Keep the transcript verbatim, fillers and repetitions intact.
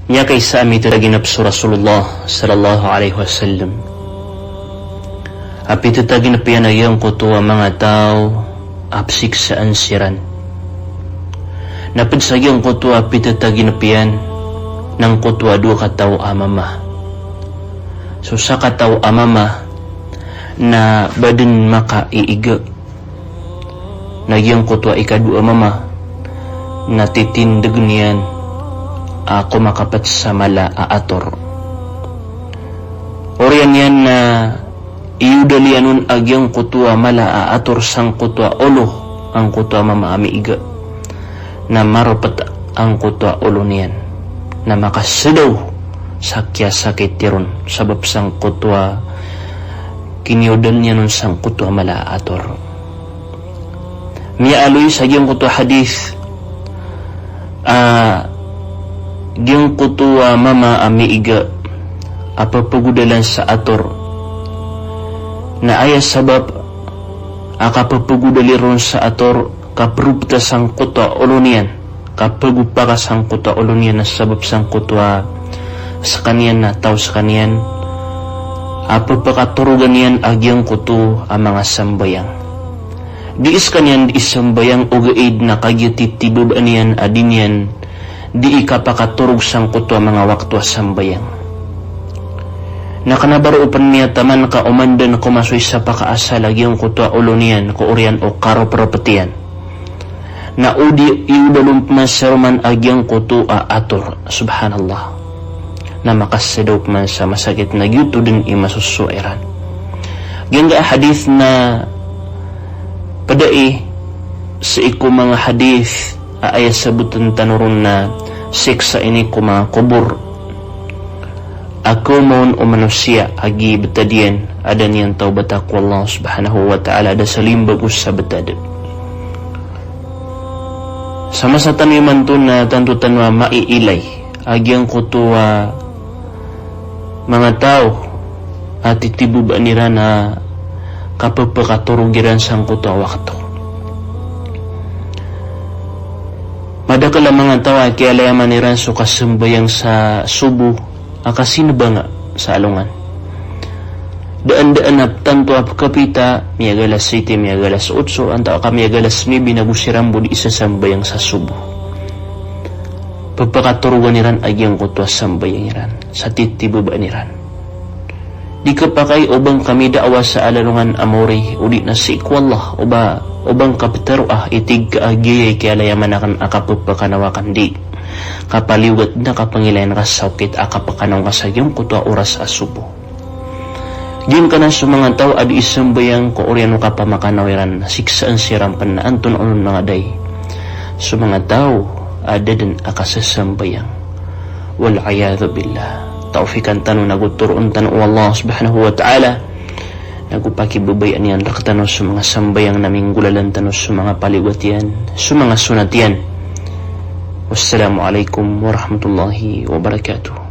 Miyakaisa a mitataginep so Rasulullah sallallahu alaihi wasallam a pitataginep iyan a giyangkoto a manga taw a psiksaan siran. Na ped sa giyangkoto a pitataginep iyan na angkoto a dowa kataw a mama. So sakataw a mama na ba den makaiiga. Na giyangkoto a ikadowa a mama na titindegen iyan a komakapet sa mala a ator. Oriyan iyan na iyodal iyan on a giyangkoto a mala a ator sangkoto a olo angkoto a mama a miiga. Na maropet angkoto a olo niyan. Na makasedaw sa kiyasakiti ron sabap sangkoto a kiniyodal niyan on sangkoto a mala a ator. Miyaaloy sa giyangkoto a hadith a giyangkoto a mama a miiga a pepegodalan sa ator. Na aya sabap a kapepegodali ron sa ator, kaperopeta sangkoto a olo niyan, kapegopaka sangkoto a olo niyan na sabap sangkoto a sekaniyan na taw sekaniyan a pepekatorogan iyan a giyangkoto a manga sambayang. Di sekaniyan di sambayang ogaid na kagiya titibebaan iyan a di niyan di kapakatorog sangkoto a manga wakto a sambayang. Na kena ba roo pen miyataman ka oman den ko masoy sa pakaasal a giyangkoto a olo niyan ko oriyan o karoperopet iyan. Na o di iyodal on peman sa roman a giyangkoto a ator. Subhanallah. Na makasedaw peman sa masakit na giyoto den i masosowa iran. Giyangkai a hadith na pedai sii ko manga hadith a aya saboten tano ron na siksa ini ko manga kobor. A kaoma on o manosiya a gii betad iyan a da niyan tawbata ko Allah subhanahu wa ta'ala a da sa limbago sa betad. Sa masa tano imanto na tanto tano a maiilay a giyangkoto a manga taw a titibebaan iran a kapepekatorog iran sangkoto a wakto. Madakel a manga taw a kiyalayaman iran so kasambayang sa sobo a kasinebanga sa alongan. Daan-daan a tanto a pekapita, miyagalas siti, miyagalas otso, antaa ka miyagalas nibi na go siran bo di isasambayang sa sobo. Pepekatorogan iran a giyangkoto a sambayang iran sa titibebaan iran. Di kepakay o ba ngka midaawa sa alalongan a mori, o di na sii ko Allah, o ba, o ba ngka petaroa i tig ka a giyaya i kiyalayaman aken a kapepekanaw aken di. Kapaliyogat na kapengilayan ka sa okit a kapekanaw ngka sa giyangkoto a oras a sobo. Giyangkanan so manga taw a di isambayang ko oriyan o kapamakanaw iran, siksaan siran pen na antonaa on mangaday so manga taw a da den a kasasambayang. Wal iyadhu billah. Tawfiqan tano nago toroon tano o Allah subhanahu wa ta'ala. Nago pakibabayaan iyan rektano so manga sambayang na minggolalan tano so manga paliyogat iyan, so manga sonat iyan. Wassalamu alaikum warahmatullahi wabarakatuh.